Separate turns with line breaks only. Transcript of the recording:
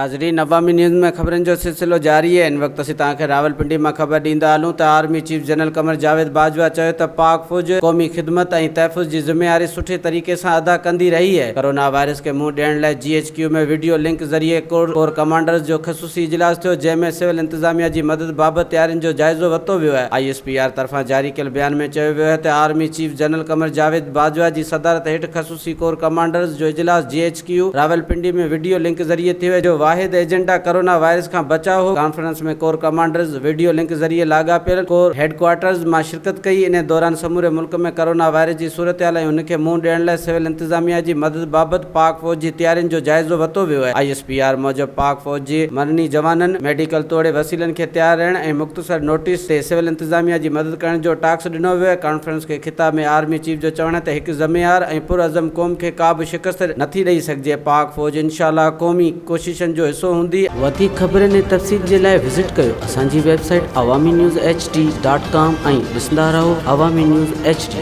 ناظرين عوامي نيوز ۾ خبرن جو سلسلو جاري آهي هن وقت اسين توهان کي راولپنڊي مان خبر ڏيندا هلون ته army chief general Qamar Javed Bajwa چيو ته پاڪ فوج قومي خدمت ۽ تحفظ جي ذميواري سٺي طريقي سان ادا ڪندي رهي آهي ڪرونا وائرس کي منهن ڏيڻ لاء جي ايڇ ڪيو ۾ وڊيو لنڪ ذريعي ڪور ڪمانڊرز جو خصوصي اجلاس ٿيو جنهن ۾ سول انتظاميا جي مدد بابت تيارين جو جائزو ورتو ويو آهي I S P R طرفان جاري ڪيل بيان ۾ چيو ويو آهي ته army chief general Qamar Javed Bajwa جي صدارت هيٺ خصوصي ڪور ڪمانڊرز جو اجلاس جي H Q Rawalpindi ۾ video link ذريعي ٿيو جو واحد ايجنڊا ڪرونا وائرس کان بچاء هو، conference ۾ corps commanders video link ذريعي لاڳاپيل ڪور هيڊڪوارٽرز مان شرڪت ڪئي، انهي دوران سموري ملڪ ۾ ڪرونا وائرس جي صورتحال ۽ ان کي منهن ڏيڻ لاء سول انتظاميا جي مدد بابت پاڪ فوج جي تيارين جو جائزو ورتو ويو، I S P R موجب پاڪ فوج جي مرني جوانن، ميڊيڪل توڙي وسيلن کي تيار رهڻ ۽ مختصر نوٽيس تي سول انتظاميا جي مدد ڪرڻ جو ٽاسڪ ڏنو ويو آهي، ڪانفرنس کي خطاب ۾ آرمي چيف جو چوڻ آهي ته هڪ ذميوار ۽ پرعزم قوم کي ڪا به شڪست نٿي ڏئي سگهجي، پاڪ فوج انشاء الله قومي ڪوششن جو حصو هوندي. وڌيڪ خبرن ۽ تفصيل جي لاء وزٽ ڪيو اسان جي website Awami news H D dot com ۽ ڏسندا رهو عوامي نيوز ايڇ ڊي.